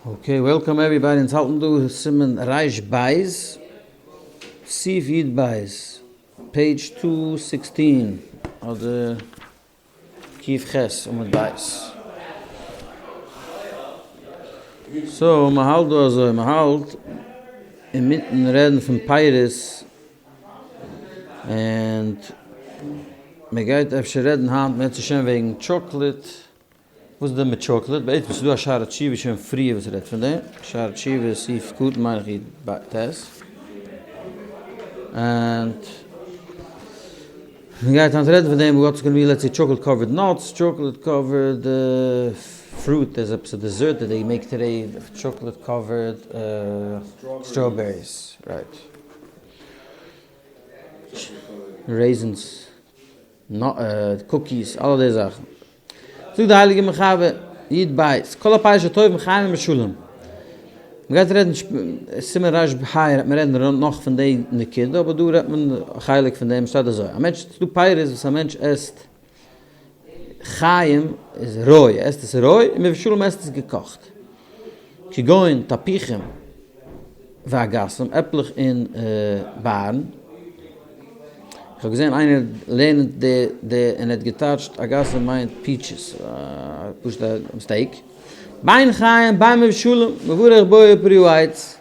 Okay, welcome everybody, אונז האלטן דא סימן ריש בית, סעיף י' בית, page 216, אדער קוף ח' עמוד בית. So, מען האלט דא אזוי, מען האלט אינמיטן רעדן פון פירות, און מען גייט אפשר רעדן היינט מערצעשעם וועגן chocolate. וואס איז דען מיט chocolate? בעצם ס'איז דא א שערי תשובה שוין פריער וואס רעדט פון דעם, שערי תשובה סעיף קטן מיין איך י ט, and מ'גייט היינט רעדן פון דעם what's gonna be let's say chocolate covered nuts, chocolate covered fruit, דער איז עפעס א dessert that they make today, chocolate covered strawberries, right, raisins. Cookies, אלע די זאכן. זאגט די הייליגע מחבר, י בית, כל הפירות שטובים חיים ומבושלים. מ'גייט רעדן סימן רש ה וועט מען רעדן נאך פון די נקודה, אבער דא רעדט מען א חלק פון דעם, שטייט אזוי, א מענטש, ס'דא פירות וואס א מענטש עסט חיים איז רוי, ער עסט עס רוי, און מבושלים עסט עס געקאכט. כגון תפוחים ואגסים, עפלעך און בארן. איך האב געזען איינער לערנט די די און ער האט געטייטשט אגסים מיינט peaches, פשוט א mistake. בין חיים בין מבושלים, מברך בורא פרי העץ.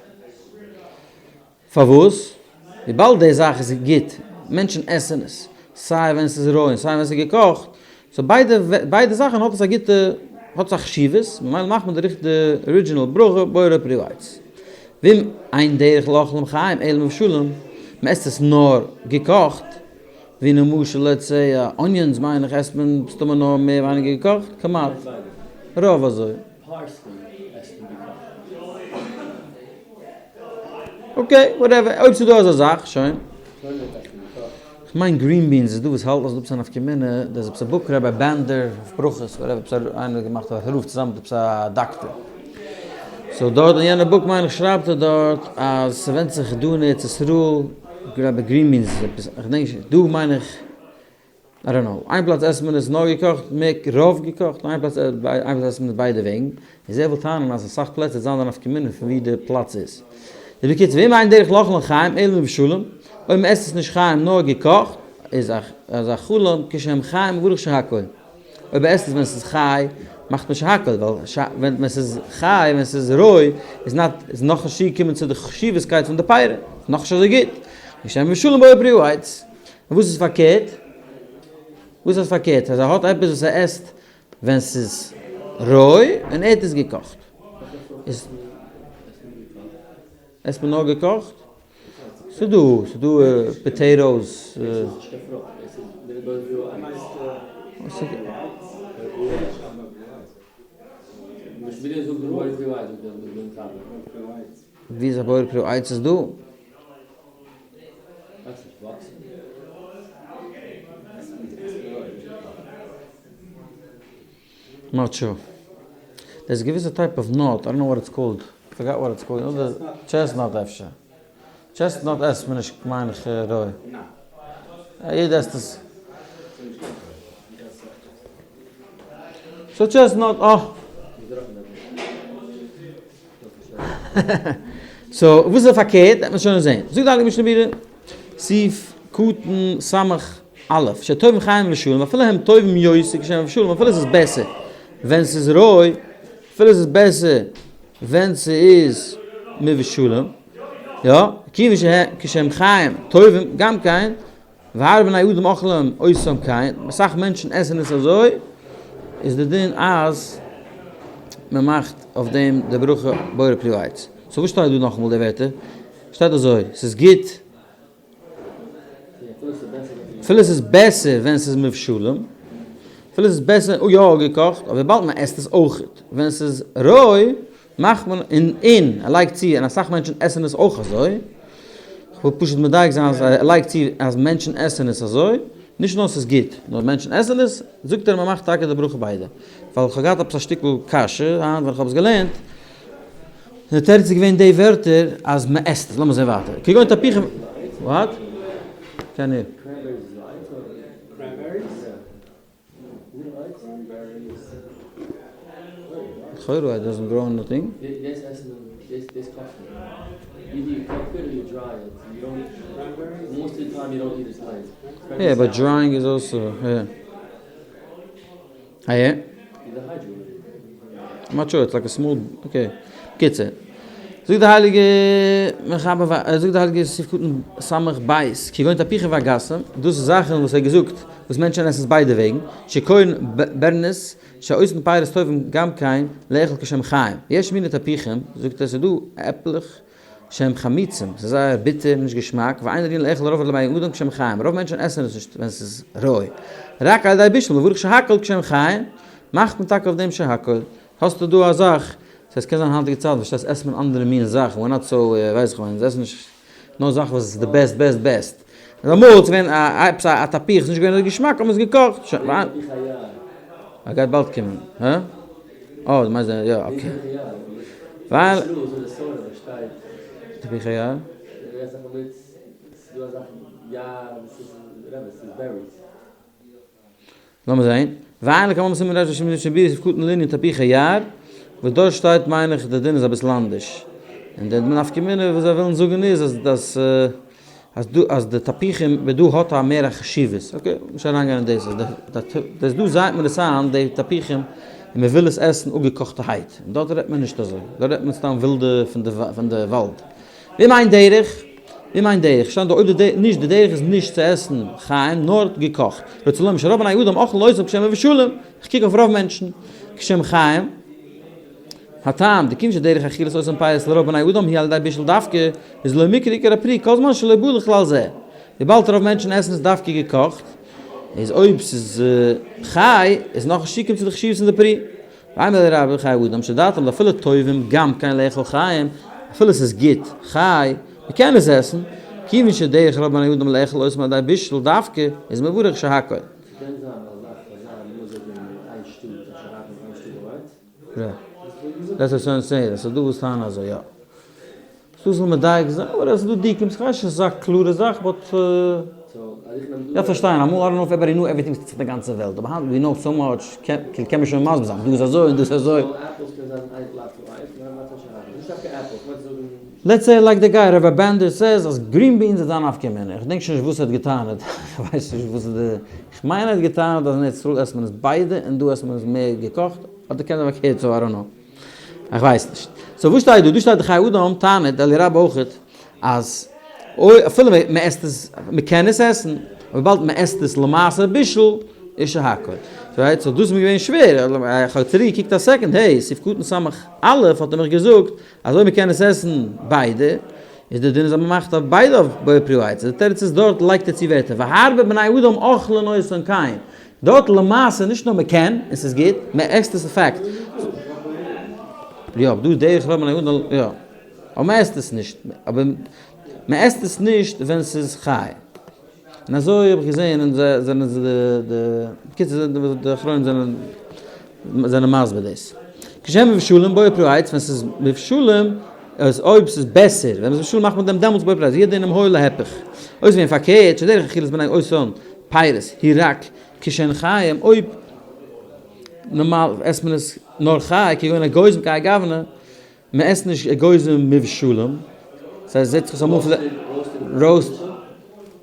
פארוואס? וויבאלד די זאך איז גוט, מענטשן עסן עס, סיי ווען ס'איז רוי און סיי ווען ס'איז געקאכט, so ביידע ביידע זאכן האט עס א גוטע, האט עס א חשיבות, ממילא מאכט מען די ריכטיגע original ברכה בורא פרי העץ. ואם אין דרך לאכלם חיים אלא מבושלים, מ'עסט עס נאר געקאכט, ווי למשל let's say onions מיין איך עסט מען מסתמא נאר מער ווייניגער געקאכט, כמעט רוב אזוי. Parsley עסט מען געקאכט. Okay, whatever, אויב ס'איז דא אזא זאך, שוין. כ'מיין green beans איז דא וואס האלט אז דא עפעס א נפקא מינה, דא איז עפעס א book Rabbi באנדער אויף ברכות, whatever, עפעס איינער האט געמאכט א רב צוזאמען מיט עפעס א דאקטער. So דארט אין יענע book מיין איך שרייבט ער דארט אז ס'ווענדט זיך דא אין ארץ ישראל, גראדע green beans איז עפעס, כ'דענק נישט, דא מיין איך I don't know, איין פלאץ עסט מען עס נאר געקאכט, מער רוב געקאכט, און איין פלאץ איין פלאץ עסט מען עס ביידע וועגן, און זיי וויל טענה'ן אז אסאך פלעצער זיין די נפקא מינה פון ווי די פלאץ איז. איז בקיצור, ואם אין דרך לאכלן חיים אלא מבושלים, אויב מען עסט עס נישט חיים נאר געקאכט, איז א חלום כשהם חיים מברך שהכל. אויב ער עסט עס ווען עס איז חי, מאכט מען שהכל, ווייל ווען עס איז חי, ווען עס איז רוי, איז not, איז נאכנישט צוגעקומען צו די חשיבות'קייט פון די פירות, נאכנישט אזוי גוט. כשהם מבושלים בורא פרי העץ. און וואס איז פארקערט? וואס איז פארקערט? אז ער האט עפעס וואס ער עסט ווען ס'איז רוי און ער האט עס געקאכט. איז עסט מען נאר געקאכט? ס'איז דא, ס'איז דא potatoes. ווי איז א בורא פרי העץ איז דא? Not sure. There's געוויסע type of nut, I don't know what it's called, forgot what it's called, אדער chestnut אפשר. Chestnut עסט מען נישט מיין איך רוי. יעדער עסט עס. So chestnut, אה. So וואס איז פארקערט וועט מען שוין זעהן. זאגט די הייליגע משנה ברורה, סעיף קטן סמך א', שטובים חיים מבושלים, אפילו הם טובים יותר כשהם מבושלים, אפילו עס איז בעסער ווען ס'איז רוי, אפילו עס איז בעסער ווען ס'איז מבושלים, יא, כיוון כשהם חיים טובים גם כן, והרבה בני אדם אוכלים אותם כן, אסאך מענטשן עסן עס אזוי, איז די דין אז מען מאכט אויף דעם די ברכה בורא פרי העץ. So וואס שטייט דא נאכאמאל די ווערטער? שטייט אזוי, ס'איז גוט, אפילו ס'איז בעסער ווען ס'איז מבושלים, אפילו ס'איז בעסער יא געקאכט, אבער וויבאלד מען עסט עס אויכעט ווען ס'איז רוי, מאכט מען און און ער לייגט צו און אסאך מענטשן עסן עס אויך אזוי, כ'וויל פשוט מדייק זיין אז ער לייגט צו אז מענטשן עסן עס אזוי, נישט נאר ס'איז גוט, נאר מענטשן עסן עס, זאגט ער מ'מאכט טאקע די ברכה ביידע. ווייל כ'האב געהאט עפעס א שטיקל קשיא היינט ווען כ'האב עס געלערנט, און די תירוץ איז געווען די ווערטער אז מ'עסט עס, לאמיר זען ווייטער, כגון תפוחים, what? קען איר. לכאורה it doesn't grow nothing. יא באט דרייאינג איז אלסא יא. אה יא? איים נאט שור, איטס לייק א סמאל, אקעי. בקיצור. זאגט די הייליגע מחבר, זאגט די הייליגע סעיף קטן סמך בית, כגון תפוחים ואגסים, דאס איז זאכן וואס ער האט געזאגט וואס מענטשן עסן עס ביידע וועגן, שכגון ברנס, שעושין פירות טובים גם כן לאכול כשהם חיים. יש מיני תפוחים, זאגט ער ס'איז דא עפלעך שהם חמוצים, ס'איז זייער ביטער, נישט געשמאק, ואין ראויין לאכול רוב לבני אדם כשהם חיים, רוב מענטשן עסן עס נישט ווען ס'איז רוי, רק על ידי בישול, מברך שהכל כשהם חיים, מאכט מען טאקע אויף דעם שהכל. האסטו דא א זאך, ס'הייסט קען זיין היינטיגע צייטן פארשטייסט עסט מען אנדערע מין זאכן, we're not so ווייס איך ווען, אונז עסן נישט נאר זאכן וואס איז די best best best. און אמאל איז געווען א עפעס א תפוח איז נישט געווען אזוי געשמאק האט מען עס געקאכט, שוין. ער גייט באלד קומען. הא? אה דו מיינסט יא okay. ווייל. תפוחי יער? לאמיר זעהן. ואין לקמן סימן רש ושם שם ביז קטן לענין תפוחי יער, וואס דארט שטייט מיין איך די דין איז אביסל אנדערש. און די נפקא מינה וואס זיי ווילן זאגן איז אז דאס אז דא אז די תפוחים ווי דא האט א מער א חשיבות. okay, נישט אריינגיין אין דאס. אז די דאס דא זייט מען עס איין די תפוחים און מען וויל עס עסן אפגעקאכטערהייט. און דארט רעדט מען נישט אזוי. דארט רעדט מען סתם ווילדע פון די פון די וואלד. ואם אין דרך, ואם אין דרך, שטייט דא אויב די נישט די דרך איז נישט צו עסן חיים נאר געקאכט, רוצה לומר שרוב בני אדם אוכלין אותם כשהם מבושלים, איך קוק אויף רוב מענטשן, כשהם חיים, הטעם, דכיון שדרך אכילת אותם פירות לרוב בני אדם היא על ידי בישול דווקא, איז לא מוכר עיקר הפרי כל זמן שלא בא לכלל זה. וויבאלד רוב מענטשן עסן עס דווקא געקאכט, איז אויב ס'איז חי, איז נאכנישט צוקומט צו די חשיבות פון די פרי. ואימא לרבה חיי אדם שדעתם דאפילו טובים גם כן לאכול חיים, אפילו ס'איז גוט, חי, מ'קען עס עסן, כיוון שדרך רוב בני אדם לאכול אותם על ידי בישול דווקא, איז מברך שהכל. ס'קען זיין א זאך פאר זיין מוז זאגן איין שטאט אפשר האקן איין שטאט אליינס? יא. דאס איז שוין סער, ס'איז דא וואס טענה'ן אזוי יא. ס'דא זאל מדייק זיין, אבער עס איז דא דיוקים, ס'כווייס נישט אזא קלארע זאך but. דארף פארשטיין, אמאל I don't know if everybody knew everything וואס טוט זיך אין די גאנצע וועלט, אבער היינט we know so much, קען מען שוין מסביר זיין, דא איז אזוי און דא איז אזוי. Let's say like די guy Rabbi Bender says אז green beans איז א נפקא מינה, איך געדענק שוין נישט וואס ער האט געטענה'ט, איך ווייס נישט וואס איז די, איך מיין ער האט געטענה'ט אז אין ארץ ישראל עסט מען עס ביידע און דא עסט מען עס מער געקאכט, אדער קען זיין פארקערט so I don't know. איך ווייס נישט. So וואס שטייט דא? דא שטייט די חיי אדם טענה'ט אלי' רבה אויכעט אז אוי אפילו מען עסט עס, מען קען עס עסן, אבער וויבאלד מען עסט עס למעשה בישול איז שהכל. Right? So דאס איז מיר געווען שווער, איך האב צוריק געקוקט א second, hey, סעיף קטן סמך א' האט ער מיך געזאגט אז אויב מען קען עס עסן ביידע, איז די דין אז מען מאכט אויף ביידע אויף בורא פרי העץ. די תירוץ איז דארט לייגט ער צו ווערטער, והרבה בני אדם אוכלין אותן כן. דארט למעשה נישט נאר מען קען און ס'איז גוט, מען עסט עס אין fact. יא, דא דרך רוב בני אדם, יא. אבער מען עסט עס נישט. אבער מען עסט עס נישט ווען ס'איז חי. און אזוי האב איך געזען און זיי זענען די די בקיצור די אחרונים זענען זענען מסביר דאס. כשהם מבושלים בורא פרי העץ ווען ס'איז מבושלים אז אויב ס'איז בעסער ווען ס'איז מבושלים מאכט מען דעם דעמאלטס בורא פרי העץ יהיה דינם היה להיפך. אויב ס'איז געווען פארקערט שדרך אכילת בני אותן פירות היא רק כשהן חיים אויב נארמאל עסט מען עס נאר חי כגון אגוזים כהאי גוונא מען עסט נישט אגוזים מבושלים ס'הייסט זעט זיך אויס אמאל פלעגט roast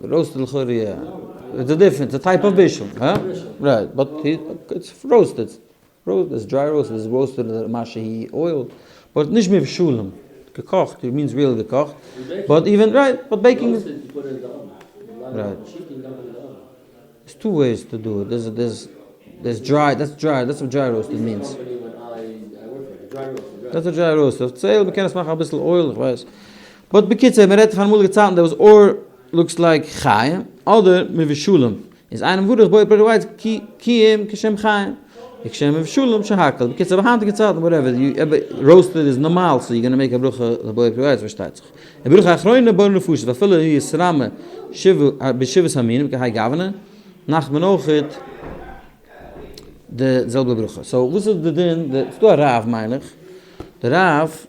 roasted לכאורה יא it's a different type of בישול הא? Right but it's roasted roast dry roasted איז roasted מה שהיא oil but נישט מבושלים געקאכט it means real געקאכט but even right but baking איז right There's two ways to do it, there's there's there's dry, that's dry, that's what dry roasted means. That's what dry roasted, אפיציעל מ'קען עס מאכן אביסל oil, איך ווייס. But בקיצור, מ'רעדט פון אמאליגע צייטן דער וואס אור looks like חיים, אדער מבושלים, איז אינו מברך בורא פרי העץ כי כי אם כשהם חיים, וכשהם מבושלים שהכל. בקיצור, אבער היינטיגע צייטן whatever, roasted איז נארמאל, so you gonna make א ברכה לבורא פרי העץ פארשטייט זיך. וברכה אחרונה בורא נפשות ואפילו הוא יתרמי בשבעת המינים כהאי גוונא, מאכט מען אויכעט די זעלבע ברכה. So וואס איז די דין, ס'איז דא א רב מיין איך, די רב,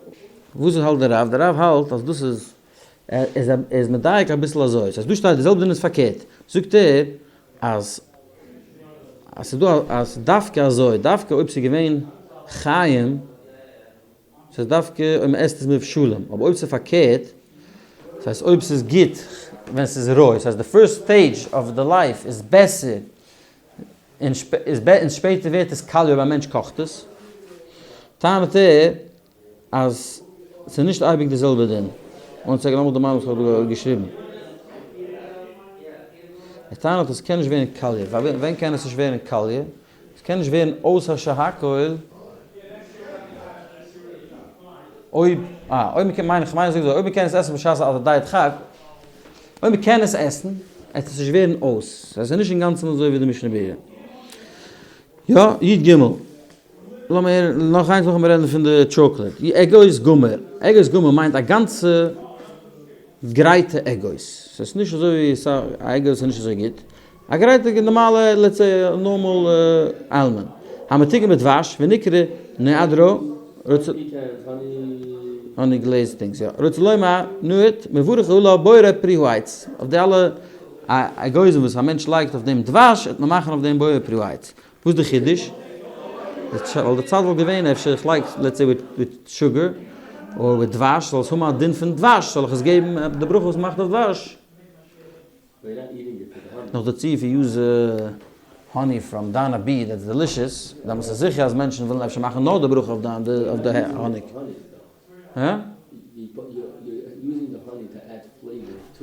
וואס האלט די רב? די רב האלט אז דאס איז, ער איז מדייק אביסל אזוי, ס'הייסט דא שטייט די זעלבע דין איז פארקערט, זאגט ער אז אז ס'איז דא אז דווקא אזוי, דווקא אויב ס'איז געווען חיים, ס'איז דווקא אויב מ'עסט עס מבושלים, אבער אויב ס'איז פארקערט. ס'הייסט אויב ס'איז גוט ווען ס'איז רוי, ס'הייסט די first stage of די life איז בעסער און שפעטער ווערט עס קאליע אויב א מענטש קאכט עס, טענה'ט ער אז ס'איז נישט אייביג די זעלבע דין. one second, לאמיך דערמאנען וואס כ'האב דא געשריבן. ער טענה'ט אז ס'קען נישט ווערן קאליע. ווען קען עס נישט ווערן קאליע? עס קען נישט ווערן אויס א שהכל אויב, אה, אויב מ'קען, מיין איך, כ'מיין איך זאג אזוי, אויב מ'קען עס עסן בשעת על ידי הדחק, אויב מ'קען עס עסן, עט עס נישט ווערן אויס. עס איז נישט אינגאנצן אזוי ווי די משנה ברורה. יא, י ג. לאמיר נאך איינס נאכן רעדן פון די טשאקלעד. אגוז גמור. אגוז גמור מיינט א גאנצע גרייטע אגוז. ס'איז נישט אזוי ווי א אגוז איז נישט אזוי גוט. א גרייטע נארמאלע let's say normal almond. המתוגן בדבש ונקרא נואדרא רוצה honey glazed things יא. רוצה לומר נואט מברך עליו בורא פרי העץ. אויף די אלע אגוזים וואס א מענטש לייגט אויף דעם דבש וועט מען מאכן אויף דעם בורא פרי העץ. וואס די חידוש? ווייל די צד וואלט געווען אפשר איך לייג let's say with sugar or with דבש זאל עס האבן א דין פון דבש זאל איך עס געבן די ברכה וואס מ'מאכט אויף דבש. נאך דערצו if you use honey from Dana bee that's delicious, דאן איז זיכער אז מענטשן ווילן אפשר מאכן נאר די ברכה אויף די האניג. הא?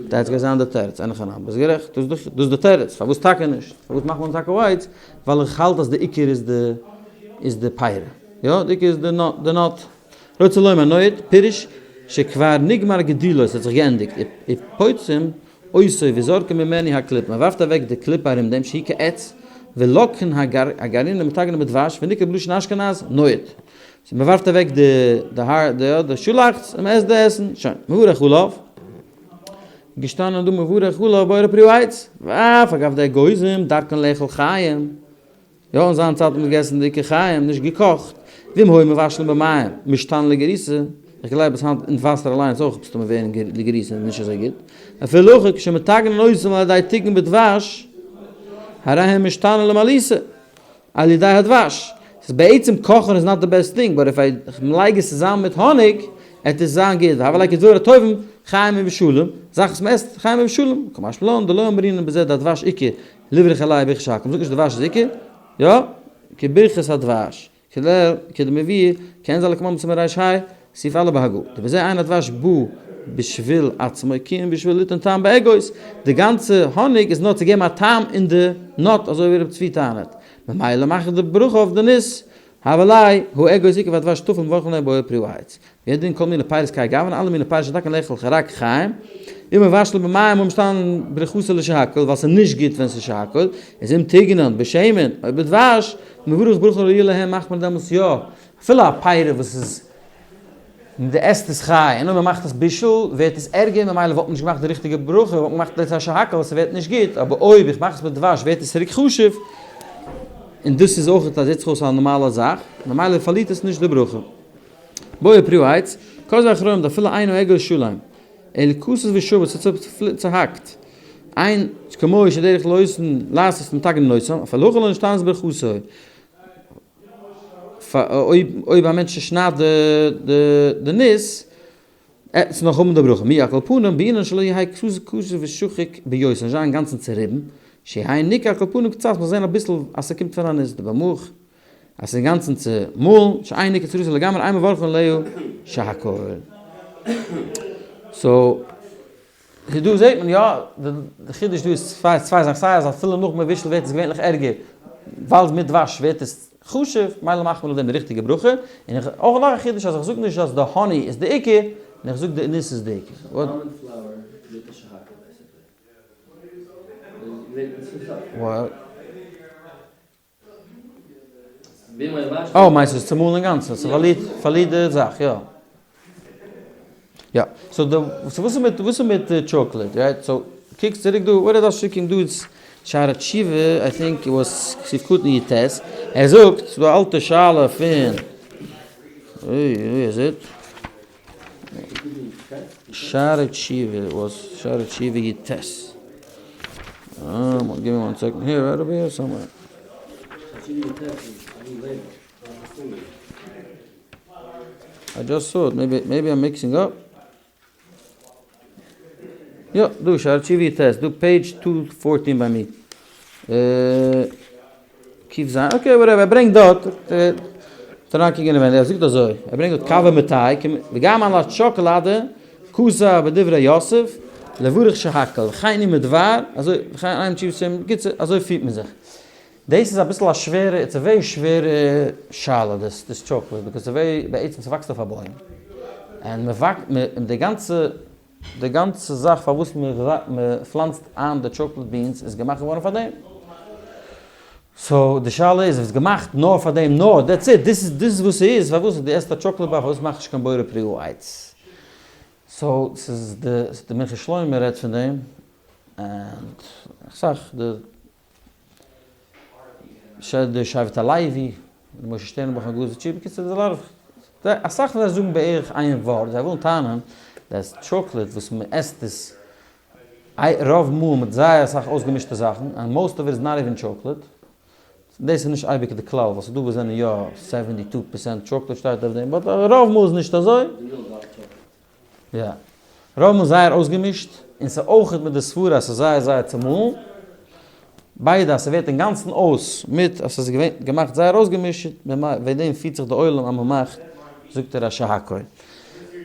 דאס גייט זיין די תירוץ, אין הכי נמי, ביסט גערעכט, דאס איז די תירוץ, פארוואס טאקע נישט? פארוואס מאכט מען טאקע ווייץ? ווייל איך האלט אז די עיקר איז די איז די פירה, יא, די עיקר איז די nut. רוצה לומר נואט, פירוש שכבר נגמר גידולו, עס האט זיך געענדיגט, ופוצעים אותו וזורקים ממנו הקליפה, מען ווארפט אוועק די קליפה ארום דעם שהיא כעץ, ולוקחין הגרעין ומטגנין בדבש, ונקרא בלשון אשכנז נואט. מען ווארפט אוועק די האר די שאלאכץ און מען עסט די עסן, שוין, מברך עליו, געשטאנען דא מברך עליו בורא פרי העץ, ואף אגב די אגוזים דרכן לאכול חיים, יא אין זיין צייט האט מען געגעסן די עיקר חיים, נישט געקאכט, ואם היו מבשלין במים, משתנין לגריסה, איך גלייב אז היינט אין וואסער אליינס אויך מסתמא ווערן לגריסה נישט אזוי גוט, אפילו הכי כשמטגנין אותם על ידי טיגון בדבש, הרי הם משתנין למעליותא. על ידי הדבש. ס'איז בעצם קאכן איז not the best thing, but if I לייג עס צוזאמען מיט האניג, עט עס זיין גוט. והוה ליה כדברי הטובים, חיים מבושלים, זאך וואס מ'עסט, חיים מבושלים, קא משמע לן דלא אמרינן בזה דהדבש עיקר, לברוך עליה ברכת שהכל, מ'זאגט נישט דבש איז עיקר, יא? כברכת הדבש. כולל כדמביא, כעין זה לקמן בסימן ר"ה, סעיף א' בהגה. דבזה אין הדבש בא בשביל עצמו כי אם בשביל ליתן טעם באגוז. די גאנצע האניג איז נאר צו געבן א טעם אין די nut אזוי ווי רב צבי טענה'ט. ממילא מאך איך די ברכה אויף די ניס, הוה ליה הוא אגוז עיקר והדבש טפל ומברכין עליה בורא פרי העץ. והוא הדין כל מיני פירות כהאי גוונא, אלע מיני פירות שדרכן לאכול רק חיים, ואם מבשלין במים היו משתנין ברכתן לשהכל, ווייל ס'איז נישט גוט ווען ס'איז שהכל, איז אם טיגנן בשמן או בדבש, מברך ברכה ראויה להם מאכט מען דעמאלטס יא, אפילו א פירה וואס איז די עסט עס חי, און אויב מ'מאכט עס בישול ווערט עס ערגער, ממילא וואלט מען נישט געמאכט די ריכטיגע ברכה, וואלט מען געמאכט דאס א שהכל, ס'ווערט נישט גוט, אבער אויב איך מאך עס מיט דבש ווערט עס צוריק חשוב, און דאס איז אויך א זעט זיך אויס א נארמאלע זאך, ממילא פארלירט עס נישט די ברכה. בורא פרי העץ, כזה אחרונים דאפילו אינו אגוז שלם, אלא כתית ושבור ס'איז צוהאקט, אין כמוהו שדרך לעושין לעשות מטגנין אותם, אפילו הכי לא נשתנית ברכתו, אויב א מענטש צושניידט די ניס, עט עס נאך האבן די ברכה, מי על כל פנים בעינן שלא יהא כתית ושחוק ביותר, נישט זיין אינגאנצן צוריבן, שיהא ניכר על כל פנים קצת, מ'זאל זען אביסל אז ס'קומט פון א ניס, דבמוך. אז ס'איז אינגאנצן צומאלן, שאין ניכר צורתו לגמרי, אין מברכין עליה שהכל. so, דא זעט מען יא, די חידוש דא איז צוויי זאכן, סיי אז אפילו נאך מבושל ווערט עס געווענליך ערגער, ווייל מיט דבש ווערט עס חשוב, מילא מאכט מען אויף דעם די ריכטיגע ברכה, און אויך נאך א חידוש אז איך זאג נישט אז די honey איז די עיקר, און איך זאג די ניס איז די עיקר. אה, מיינסט עס צומאלן אינגאנצן, ס'פארלירט פארלירט די זאך, יא. יא, so די, so וואס איז מיט, וואס איז מיט chocolate, right? so קוק צוריק דא, וואט איז דאס שיקינג דא איז שערי תשובה, I think it was סעיף קטן י ט, ער זאגט, ס'איז דא א אלטע שאלה פון, אוי, ווי איז איט? שערי תשובה was שערי תשובה י ט. Give me one second here, right over here somewhere. I just saw it, maybe, maybe I'm mixing up. יא, דא שערי תשובה י"ט, דא page two fourteen ביי מיר. ק"ז, okay whatever, ער ברענגט דארט, טראנקינג אינעווייניג, ער זאגט אזוי, ער ברענגט דארט קאווע מיט טיי, וגם על השוקולאדע, כתב בדברי יוסף, לברך שהכל, וכן הוא מדבר, אזוי, וכן עיין תשובות שם, בקיצור, אזוי פירט מען זיך. דאס איז אביסל א שווערע, it's a very שווערע שאלה דאס, דאס chocolate, because ס'איז very, בעצם ס'וואקסט אויף א בוים, און מ'וואקט, און די גאנצע, די גאנצע זאך פארוואס מען פלאנצט איין די chocolate beans איז געמאכט געווארן פאר דעם. so די שאלה איז, איז געמאכט נאר פאר דעם נאר, that's it, דאס איז דאס איז וואס ס'איז, פארוואס דו עסט א chocolate bar פארוואס מאכסטו נישט קיין בורא פרי העץ? so ס'איז די די מנחת שלמה רעדט פון דעם, און אסאך די די שבט הלוי, ר' משה שטערנבוך אין גאזע תשובה, בקיצור there's a lot of, אסאך פון זיי זאגן בערך איין ווארט, זיי ווילן טענה'ן דאס chocolate וואס מען עסט איז רוב מאל מיט זייער אסאך אויסגעמישטע זאכן, and most of it is not even chocolate, דאס איז נישט אייביג די כלל, ווייל ס'איז דא וואס זענען יא seventy two percent chocolate שטייט אויף דעם, but רוב מאל איז נישט אזוי. יא. רוב מאל זייער אויסגעמישט, און ס'איז אויכעט מיט די סברה אז ס'איז זייער זייער צומאלן. ביידע אז ס'ווערט אינגאנצן אויס מיט אז ס'איז געווען געמאכט זייער אויסגעמישט, וועגן דעם פירט זיך די עולם אז מ'מאכט, זאגט ער א שהכל.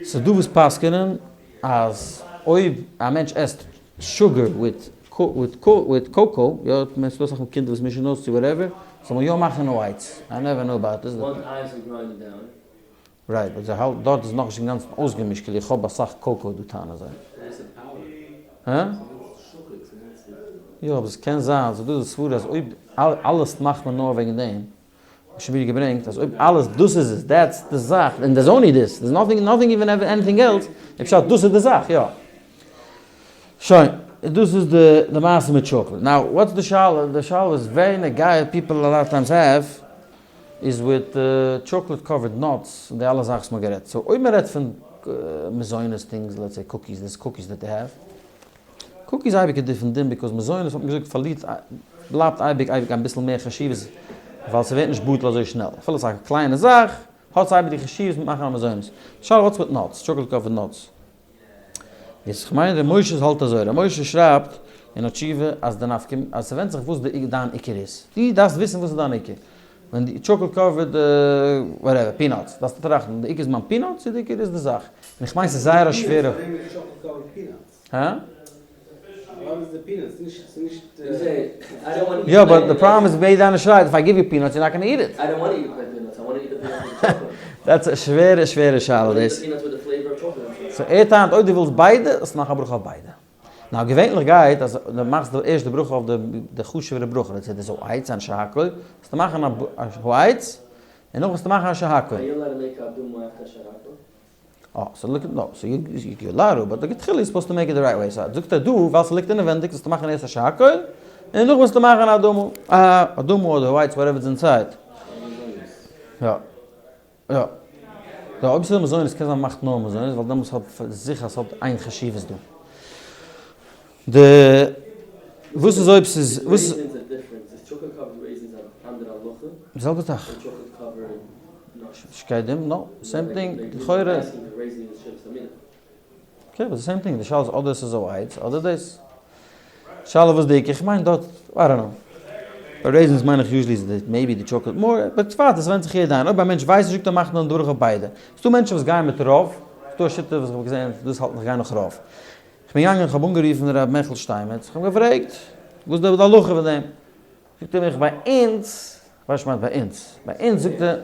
ס'איז דא וואס פסק'ענען אז אויב א מענטש עסט sugar with with cocoa, יא, כ'מיין ס'דא אסאך מאל קינדער וואס מישן אויס צו whatever, זאל מען יא מאכן העץ. I never know about this. Right, but זיי האלטן דארט איז נאכנישט אינגאנצן אויסגעמישט כאילו איך האב אסאך cocoa דא טענה'ן זיי. הא? יא אבער ס'קען זיין ס'איז דא די סברה אז אויב אלעס מאכט מען נאר וועגן דעם, האט שוין מיר געברענגט אז אויב אלעס דאס איז עס that's די זאך and there's only this there's nothing nothing even anything else איז פשט דאס איז די זאך יא. שוין דאס איז די די מעשה מיט chocolate. Now what's די שאלה? די שאלה איז very נוגע people a lot times have. איז with chocolate covered nuts און די אלע זאכן וואס מ'האט גערעדט. So אויב מ'רעדט פון מזונות things let's say cookies, there's cookies that they have. Cookies אייביג א different דין because מזונות האט מען געזאגט פארלירט בלייבט אייביג אייביג אביסל מער חשיבות ווייל ס'ווערט נישט בטל אזוי שנעל. אפילו ס'איז א קליינע זאך האט עס אייביג די חשיבות מיט מאכן א מזונות. שאלה what's with nuts, chocolate covered nuts. איז כ'מיין ר' משה האלט אזוי, ר' משה שרייבט אין א תשובה אז די נפק מ אז ס'ווענדט זיך וואס די דיין עיקר איז, דו דארפסט וויסן וואס איז דיין עיקר, ווען די chocolate covered whatever peanuts דארפסטו טראכטן די עיקר איז מיין peanuts צו די עיקר איז די זאך, און איך מיין ס'איז זייער א שווערע. הא? יא but די פראבלעם איז ווער דיינע שרייט if I give you peanuts you're not gonna eat it. That's א שווערע שווערע שאלה דאס. So ער טענה'ט אויב דו ווילסט ביידע זאלסטו מאכן א ברכה אויף ביידע. Now געווענליך גייט אז דו מאכסט די ערשטע ברכה אויף די חשוב'ערע ברכה, let's say דאס איז העץ און שהכל, זאלסטו מאכן א העץ און נאכדעם זאלסטו מאכן א שהכל. אה, so look no, so you you're allowed to, but לכתחילה you supposed to make it the right way, so זאגט ער דא, ווייל ס'ליגט אינעווענדיג זאלסטו מאכן ערשט א שהכל, און נאכדעם זאלסטו מאכן אדמה, א אדמה אדער העץ whatever is inside. יא. יא. יא, אויב ס'איז מזונות קען זיין מ'מאכט נאר מזונות, ווייל דעמאלטס האט זיכער אז ס'האט איין חשיבות דא. די וואס איז אויב ס'איז וואס איז. די זעלבע זאך. שקדים, no, same thing, לכאורה. Okay, but די same thing, די שאלה איז אדער ס'איז העץ אדער דאס. שאלה וואס די עיקר, איך מיין דארט, I don't know. ביי raisins מיין איך usually איז די maybe די chocolate more, but ווייטער ס'ווענדט זיך יעדע איינער, אויב א מענטש ווייסט נישט זאגט ער מאכט נאר דורך אויף ביידע. ס'דא מענטשן וואס גייען מיט רוב, ס'דא א שיטה וואס איך האב געזען דאס האלט איך גיי נאך רוב. איך בין געגאנגען איך האב אנגערופן ר' מעכל שטיינמעץ, איך האב אים געפרעגט וואס די הלכה פון דעם, זאגט ער מיך ביי אונז, כ'ווייס נישט מיינט ביי אונז, ביי אונז זאגט ער,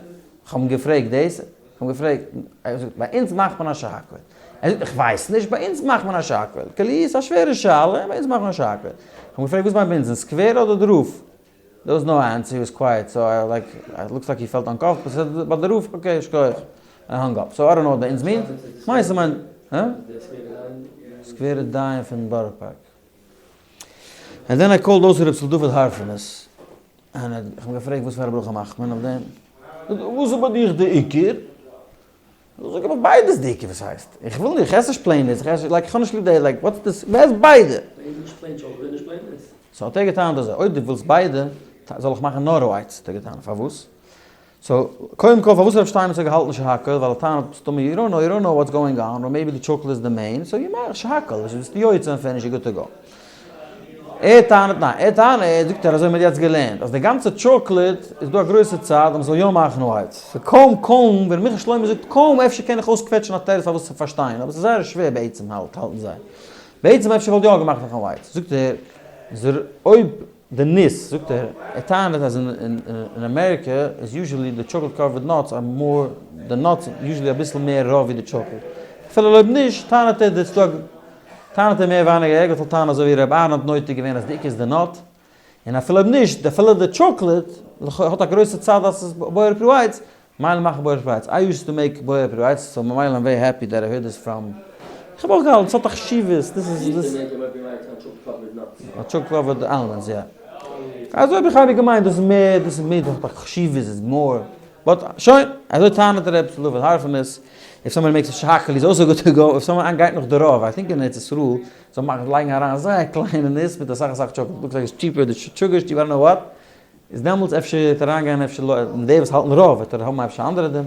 כ'האב אים געפרעגט דאס, כ'האב אים געפרעגט, ער זאגט ביי אונז מאכט מען א שהכל, ער זאגט איך ווייס נישט, ביי אונז מאכט מען א שהכל, כאילו איז א שווערע שאלה, ביי אונז מאכט מען א שהכל, כ'האב אים געפרעגט וואס מיינט ביי אונז, אין סקווער אדער די רב? There was no answer, he was quiet, so I like, it looks like he felt uncomfortable, ביי די רב, okay, שכוח, I hung up, so I don't know what ביי אונז means, כ'מיין ס'מיינט, הא? סקווערע דיין פון בארא פארק. And then I called also ר' ישראל דוד הארפענעס, און איך האב געפרעגט וואס פאר א ברכה מאכט מען אויף דעם? זאגט ער, וואס איז ביי דיך די עיקר? זאג איך, ביי ביידע איז די עיקר, וואס הייסט? איך וויל נישט, איך עס נישט plain דאס, איך עס like איך האב נישט ליב די like what's this, מען עסט ביידע. So האט ער געטענה'ט אזוי, אויב דו ווילסט ביידע, זאל איך מאכן נאר העץ, האט ער געטענה'ט, פארוואס? סאו, קודם כל פארוואס רב שטיינמעץ האט געהאלטן שהכל, ווייל ער טענה'ט מסתמא יו דאנט נאו, יו דאנט נאו וואטס גאוינג אן, אר מעיבי די טשאקלעד איז די מעין, סאו יו מאך שהכל, וואס ביסטו יוצא און פיניש יו גוד טו גאו. ער טענה'ט ניין, ער טענה'ט, זאגט ער אזוי מ'האט יעצט געלערנט, אז די גאנצע טשאקלעד איז דא א גרויסע צד אז מ'זאל יא מאכן העץ. סאו קוים קוים, ווען מיכאל שלמה זאגט קוים אפשר קען איך אויסקוועטשן א תירוץ פארוואס צו פארשטיין, אבער ס'איז זייער שווער בעצם האלט האלטן זיי. בעצם אפשר וואלט יא געמאכט נאך א ווייץ. זאגט ער, אויב די ניס, זאגט ער, ער טענה'ט אז אין אמעריקע איז usually די chocolate covered nuts are more, די nuts usually אביסל מער רוי ווי די טשאקלעד. אפילו אויב נישט, טענה'ט ער די ס'דא, טענה'ט ער מער ווייניגער, ער גייט טענה'ן אזוי ווי ר' אהרן האט נוטה געווען אז די עיקר איז די nut, און אפילו אויב נישט, אפילו די טשאקלעד האט א גרויסע צד אז ס'איז בורא פרי העץ, מילא מאכן בורא פרי העץ, I used to make בורא פרי העץ, so ממילא I'm very happy that I heard this from, איך האב אויך געהאלטן ס'האט א חשיבות, דאס איז דאס. א chocolate covered almonds, יא. אזוי האב איך אייביג געמיינט, דאס איז מער, דאס איז מער, דאס האט א חשיבות, איז more, but שוין, אזוי טענה'ט ר' לויט הארפענעס, if someone makes a שהכל is also good to go, if someone גייט נאך די רוב, I think אין ארץ ישראל, זאל מאכן לייגן אריין זייער קליינע ניס מיט אסאך אסאך chocolate, looks like it's cheaper, די sugar איז cheaper, I don't know what. איז דעמאלטס אפשר וועט ער אריינגיין אפשר לא, און די וואס האלטן רוב וועט ער האבן אפשר אנדערע דין.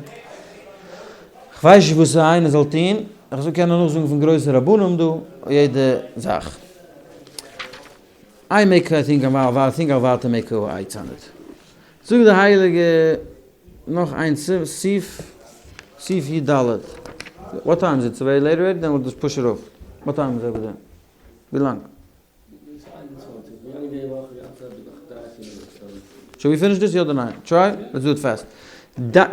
כ'ווייס נישט וואס איינער זאל טון, איך זאל קענען נאכזאגן פון גרויסע רבנים דא יעדע זאך. I make I think I think I ווייטער make העץ אן איט. זאגט די הייליגע נאך איין סעיף, סעיף י ד. What time is it? It's very late already? Then we'll just push it off. What time is over there? ווילאנג? Should we finish this יא אדער ניין? Try? Let's do it fast.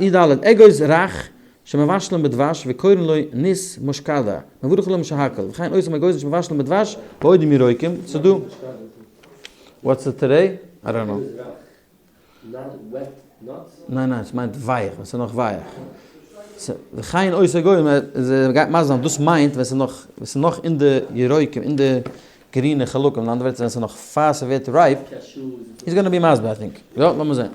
י ד, אגוז רך שמבשלין בדבש וקורין לו ניס מושקדה, מברך עליהם שהכל, וכן אותם אגוזים שמבשלין בדבש בעודם ירוקים, ס'דא. What's it today? I don't know. ניין ניין, ס'מיינט ווייך, ווען ס'איז נאך ווייך. וכן אותם אגוזים, גייט מסביר זיין, דאס מיינט ווען ס'איז נאך, ווען ס'איז נאך אין די ירוקים, אין די גרינע חלקים, אין אנדערע ווערטער ווען ס'איז נאך פאר ס'ווערט ripe, he's gonna be מסביר I think. יא, לאמיר זען.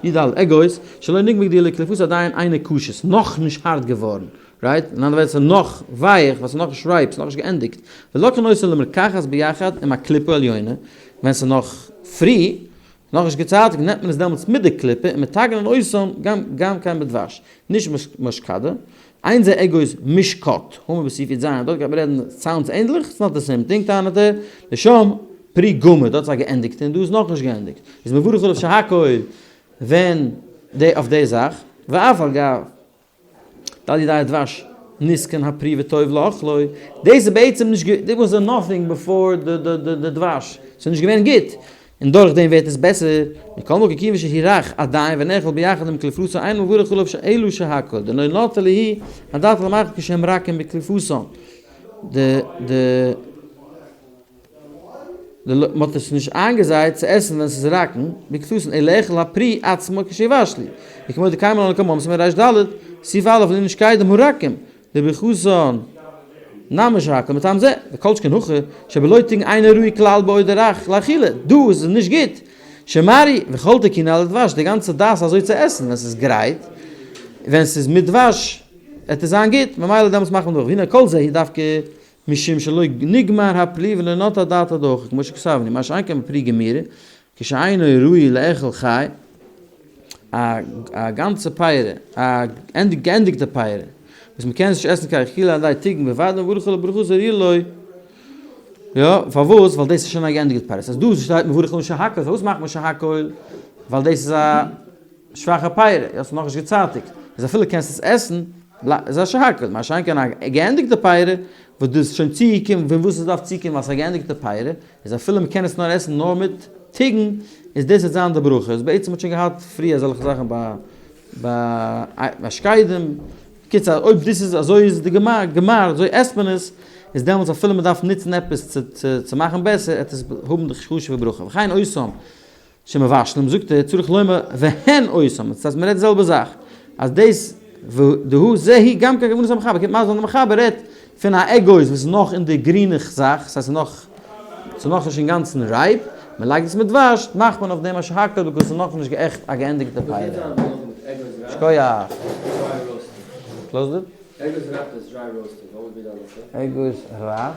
י ד, אגוז, שלא נגמרה גדילה קליפתו עדיין אינה קשה, ס'איז נאכנישט הארט געווארן, right? אין אנדערע ווערטער ס'איז נאך ווייך, ווייל ס'איז נאכנישט ripe, ס'איז נאכנישט געענדיגט. ולוקחין אותו למרקחת ביחד עם הקליפה העליונה, ווען ס'איז נאך פרי, נאכנישט געצייטיגט נעמט מען עס דעמאלטס מיט די קליפה און מטגנין אותם גם גם כן בדבש, נישט מושקדה, אין זה אגוז מושקט, האמיר בסעיף י ז, דארט גייט מען רעדן, sounds ענדליך, it's not the same thing טענה'ט ער, דשם פרי גמור, דארט איז א געענדיגטע און דא איז נאכנישט געענדיגט, איז מברך עליו שהכל ווען די אויף די זאך, ואף על גב. דעל ידי הדבש נתקן הפרי וטוב לאכלו, דאס איז בעצם נישט גע, דער was nothing before די דבש, ס'איז נישט געווען גוט, און דורך דעם ווערט עס בעסער, מכל מקום כיוון שהוא רך עדיין ונאכל ביחד עם קליפתו אין מברך עליו אלא שהכל, דלא נטה להו הדעת למאכל כשהם רכים בקליפתן, די די. מען האט עס נישט איינגעזייט צו עסן ווען ס'איז רכים בקליפתן אלא לאכול הפרי עצמו כשיבשלו, וכמו דקיימא לן לקמן סימן ר ד, סעיף א' לענין שקדים הרכים בברכתן נמי שהכל מטעם זה, וכל שכן הכא שבלא טיגון אינו ראוי כלל בעודו רך לאכילה, דא איז עס נישט גוט, שמרי וכל תיקונו על הדבש, די גאנצע דעת אזוי צו עסן ווען ס'איז גרייט, ווען ס'איז מיט דבש וועט עס זיין גוט, ממילא דעמאלטס מאכט מען דורך, והנה כל זה הוא דווקא משום שלא נגמר הפרי ולא נטה דעתו דהכא כמו שכתבנו, מה שאין כן בפרי גמירה, כשאינו ראוי לאכול חי, א גאנצע פרי, א געענדיגטע פרי, וואס מען קען עס נישט עסן קיין אכילה על ידי טיגון בלבד מברך עליו ברכתו ראויה לו, יא, פארוואס? ווייל דאס איז שוין א געענדיגטע פרי, ס'הייסט דא שטייט מברך עליו שהכל, פארוואס מאכט מען שהכל? ווייל דאס איז א שוואכע פרי, יא, ס'איז נאכנישט געצייטיגט, איז אפילו קענסט עס עסן, איז א שהכל, מה שאין כן א געענדיגטע פרי, וואס דאס איז שוין צוגעקומען פון וואס עס דארף צוקומען ווייל עס איז א געענדיגטע פרי, איז אפילו מען קען עס נאר עסן נאר מיט טיגן, איז דאס וועט זיין די ברכה, איז בעצם האט שוין געהאט פריער אזעלכע זאכן ביי ביי שקדים, בקיצור אויב דאס איז אזוי איז די גמר גמר אזוי עסט מען עס, איז דעמאלטס אפילו מען דארף נוצן עפעס צו צו מאכן בעסער, וועט עס האבן די חשוב'ע ברכה, וכן אותם שמבשלים זאגט ער צריך לומר והן אותם, דאס הייסט מען רעדט די זעלבע זאך, אז דאס והוא זה היא גם כן כוונת המחבר, קומט מסביר זיין די מחבר רעדט פון א אגוז וואס איז נאך אין די גרינע זאך, ס'הייסט ס'איז נאך ס'איז נאכנישט אינגאנצן ripe, מען לייגט עס מיט דבש, מאכט מען אויף דעם א שהכל because ס'איז נאכנישט געעכט א געענדיגטע פרי. שכוח. אגוז רך.